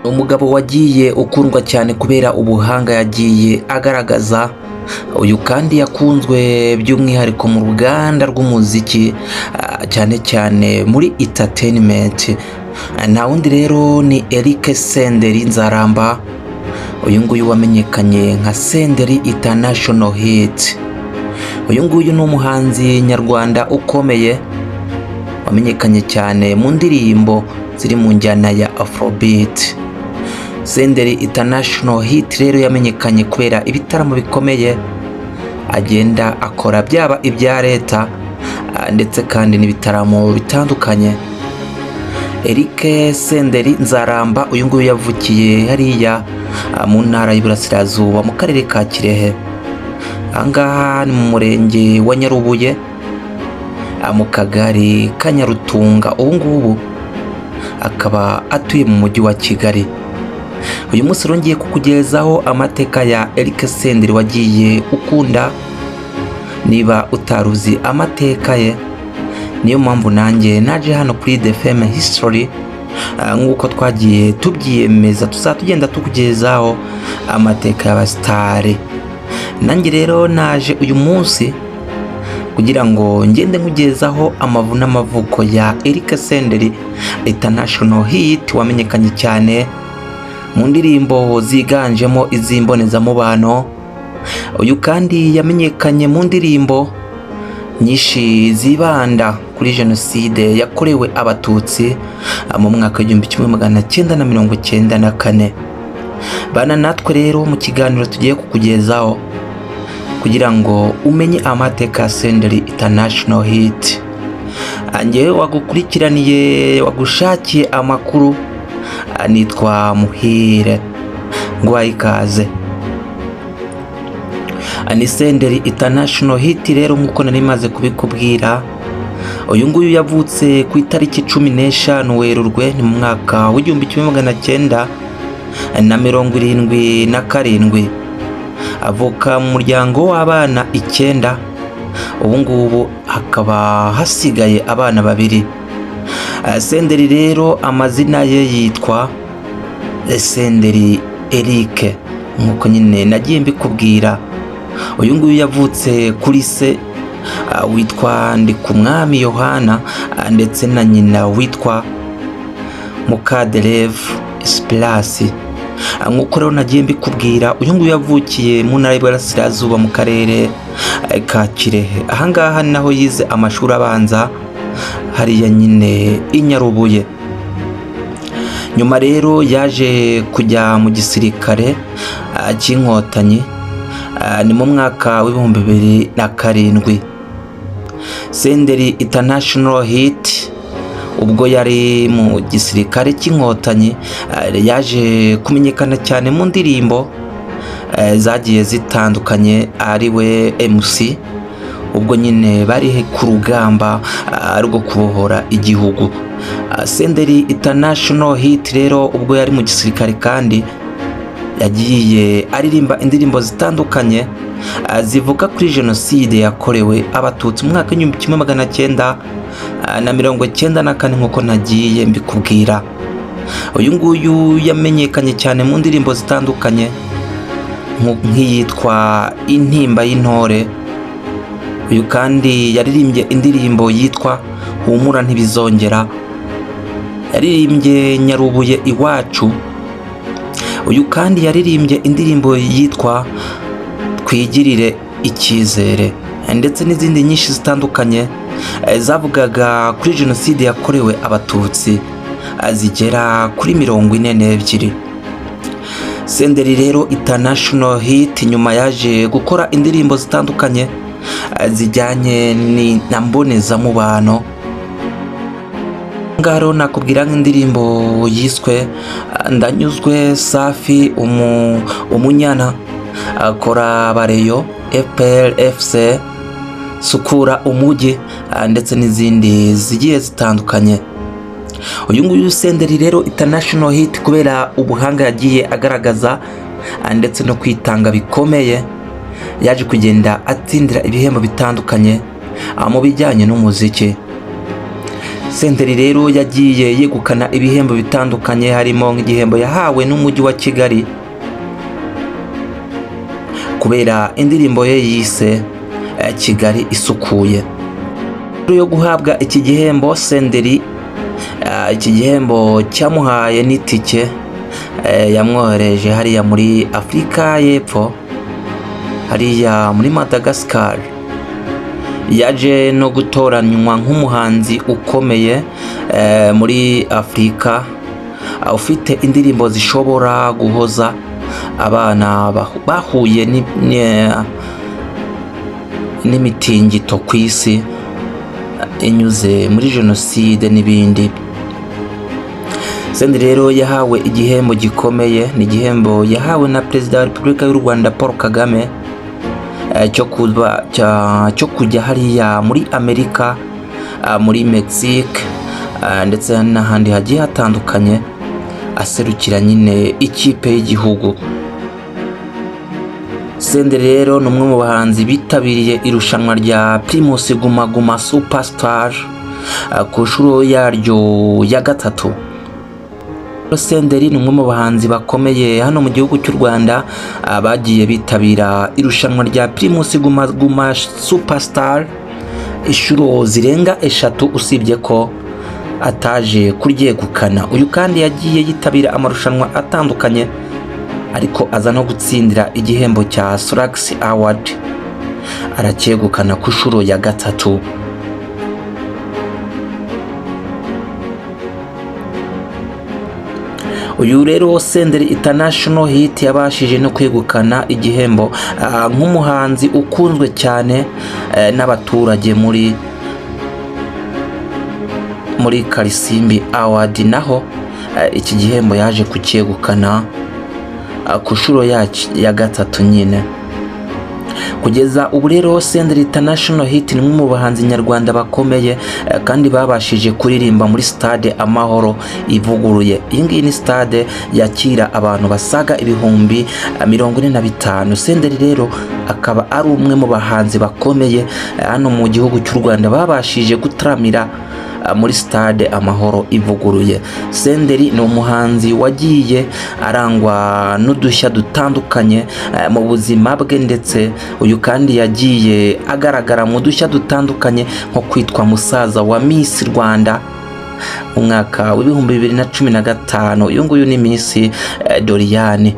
Umugabo wagiye ukundwa cyane kubera ubuhanga yagiye agaragaza. Uyu kandi yakunzwe by'umwihariko mu ruganda rw'umuziki, cyane cyane muri entertainment. Nta wundi rero ni Eric Senderi Nzaramba, uyu nguyu wamenyekanye nka Senderi International Hit. Uyu nguyu ni umuhanzi nyarwanda ukomeye wamenyekanye cyane mu ndirimbo ziri mu njyana ya Afrobeat. Senderi International Hit rero yamenyekanye kubera ibitaramo bikomeye agenda akora, byaba ibya leta ndetse kandi n'ibitaramo bitandukanye. Eric Senderi Nzaramba, uyu nguyu yavukiye hariya mu Ntara y'Iburasirazuba, mu Karere ka Kirehe. Ahangaha ni mu Murenge wa Nyarubuye, mu Kagari ka Nyarutunga. Ubu ngubu akaba atuye mu Mujyi wa Kigali. Uyu munsi rero ngiye kukugezaho amateka ya Eric Senderi wagiye ukunda. Niba utaruzi amateka ye, niyo mpamvu nanjye naje hano kuri The Fame History. Nk'uko twagiye tubyiyemeza, tuzaba tugenda tukugezaho amateka y'abasitari. Nanjye rero naje uyu munsi kugira ngo ngende nkugezaho amavu n'amavuko ya Eric Senderi International Hit, wamenyekanye cyane mu ndirimbo ziganjemo iz'imbonezamubano. Uyu kandi yamenyekanye mu ndirimbo nyinshi zibanda kuri Jenoside yakorewe Abatutsi mu mwaka w'1994. Bana natwe rero mu kiganiro tugiye kukugezaho kugira ngo umenye amateka ya Senderi International Hit. Njyewe wagukurikiraniye, wagushakiye amakuru, nitwa Muhire, nguhaye ikaze. Ni Senderi International Hit rero, nk'uko nari maze kubikubwira. Uyu nguyu yavutse ku itariki 15 Werurwe, ni mu mwaka w'1977. Avuka mu muryango w'abana icyenda, ubu ngubu hakaba hasigaye abana babiri. Senderi rero amazina ye yitwa Senderi Eric, nk'uko nyine nagiye mbikubwira. Uyu nguyu yavutse kuri se witwa Ndikumwami Yohana ndetse na nyina witwa Mukaderevu Esperance. Nk'uko rero nagiye mbikubwira, uyu nguyu yavukiye mu Ntara y'Iburasirazuba, mu Karere ka Kirehe. Ahangaha ni naho yize amashuri abanza, hariya nyine i Nyarubuye. Nyuma rero yaje kujya mu gisirikare cy'Inkotanyi, ni mu mwaka w'2007. Senderi International Hit ubwo yari mu gisirikare cy'Inkotanyi yaje kumenyekana cyane mu ndirimbo zagiye zitandukanye, ari we MC, ubwo nyine bari ku rugamba rwo kubohora igihugu. Senderi International Hit rero ubwo yari mu gisirikare kandi yagiye aririmba indirimbo zitandukanye zivuga kuri Jenoside yakorewe Abatutsi mu mwaka w'1994, nk'uko nagiye mbikubwira. Uyu nguyu yamenyekanye cyane mu ndirimbo zitandukanye nk'iyitwa Intimba y'Intore. Uyu kandi yaririmbye indirimbo yitwa Humura Ntibizongera, yaririmbye Nyarubuye Iwacu. Uyu kandi yaririmbye indirimbo yitwa Twigirire Icyizere, ndetse n'izindi nyinshi zitandukanye zavugaga kuri Jenoside yakorewe Abatutsi, zigera kuri 42. Senderi rero International Hit nyuma yaje gukora indirimbo zitandukanye zijyanye na mbonezamubano. Ngaha rero nakubwira nk'indirimbo yiswe Ndanyuzwe, Safi, Umunyana, akora Bareyo, FPR FC, Sukura Umujyi, ndetse n'izindi zigiye zitandukanye. Uyu nguyu Senderi rero International Hit, kubera ubuhanga yagiye agaragaza ndetse no kwitanga bikomeye, yaje kugenda atsindira ibihembo bitandukanye mu bijyanye n'umuziki. Senderi rero yagiye yegukana ibihembo bitandukanye, harimo nk'igihembo yahawe n'umujyi wa Kigali kubera indirimbo ye yise Kigali Isukuye. Yo guhabwa iki gihembo Senderi, iki gihembo cyamuhaye n'itike yamwohereje hariya muri Afurika y'Epfo, hariya muri Madagascar. Yaje no gutoranywa nk'umuhanzi ukomeye muri Afurika ufite indirimbo zishobora guhoza abana bahuye n'imitingito ku isi inyuze muri jenoside n'ibindi. Senderi rero yahawe igihembo gikomeye, ni igihembo yahawe na Perezida wa Repubulika y'u Rwanda Paul Kagame, cyo kujya hariya muri Amerika, muri Mexique, ndetse n'ahandi hagiye hatandukanye, aserukira nyine ikipe y'igihugu. Senderi rero ni umwe mu bahanzi bitabiriye irushanwa rya Primus Guma Guma Superstar ku nshuro yaryo ya gatatu. Senderi ni umwe mu bahanzi bakomeye hano mu gihugu cy'u Rwanda bagiye bitabira irushanwa rya Primus Guma Guma Superstar inshuro zirenga eshatu, usibye ko ataje kuryegukana. Uyu kandi yagiye yitabira amarushanwa atandukanye, ariko aza no gutsindira igihembo cya Salax Award, aracyegukana ku nshuro ya gatatu. Uyu rero Senderi International Hit yabashije no kwegukana igihembo nk'umuhanzi ukunzwe cyane n'abaturage muri Karisimbi Award, naho iki gihembo yaje kucyegukana ku nshuro ya gatatu nyine. Kugeza ubu rero Senderi International Hit ni umwe mu bahanzi nyarwanda bakomeye kandi babashije kuririmba muri Stade Amahoro ivuguruye. Iyi ngiyi ni stade yakira abantu basaga 45,000. Senderi rero akaba ari umwe mu bahanzi bakomeye hano mu gihugu cy'u Rwanda babashije gutaramira muri Stade Amahoro ivuguruye. Senderi ni umuhanzi wagiye arangwa n'udushya dutandukanye mu buzima bwe, ndetse uyu kandi yagiye agaragara mu dushya dutandukanye nko kwitwa musaza wa Miss Rwanda mu mwaka wa 2015. Uyu nguyu ni Miss Doriane.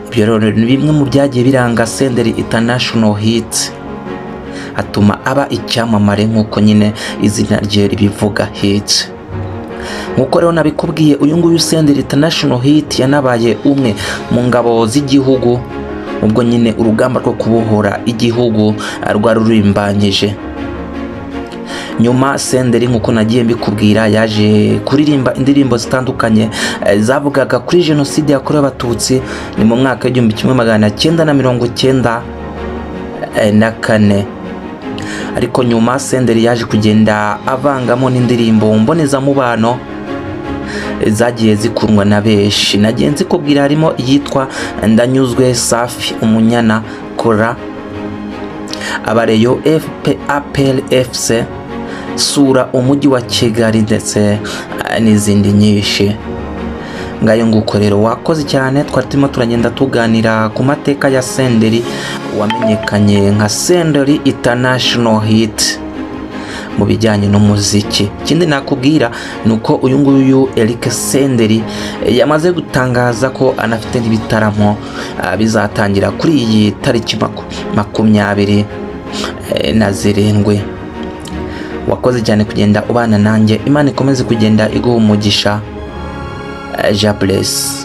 Ibyo rero ni bimwe mu byagiye biranga Senderi International Hit, atuma aba icyamamare nk'uko nyine izina rye ribivuga, Hit. Nk'uko rero nabikubwiye, uyu nguyu Senderi International Hit yanabaye umwe mu ngabo z'igihugu ubwo nyine urugamba rwo kubohora igihugu rwari rurimbanyije. Nyuma Senderi, nk'uko nagiye mbikubwira, yaje kuririmba indirimbo zitandukanye zavugaga kuri jenoside yakorewe Abatutsi. Ni mu mwaka wa 1994. Ariko nyuma Senderi yaje kugenda avangamo n'indirimbo mbonezamubano zagiye zikundwa na benshi. Nagiye nzikubwira, harimo iyitwa Ndanyuzwe, Safi, Umunyana, Kora, Abareyo, FP, APR FC, Sura Umujyi wa Kigali, ndetse n'izindi nyinshi. Ngayo nguko rero, wakoze cyane. Twari turimo turagenda tuganira ku mateka ya Senderi wamenyekanye nka Senderi International Hit mu bijyanye n'umuziki. Ikindi nakubwira ni uko uyu nguyu Eric Senderi yamaze gutangaza ko anafite n'ibitaramo bizatangira kuri iyi tariki 27. Wakoze cyane kugenda ubana nanjye. Imana ikomeze kugenda iguha umugisha. Jah bless.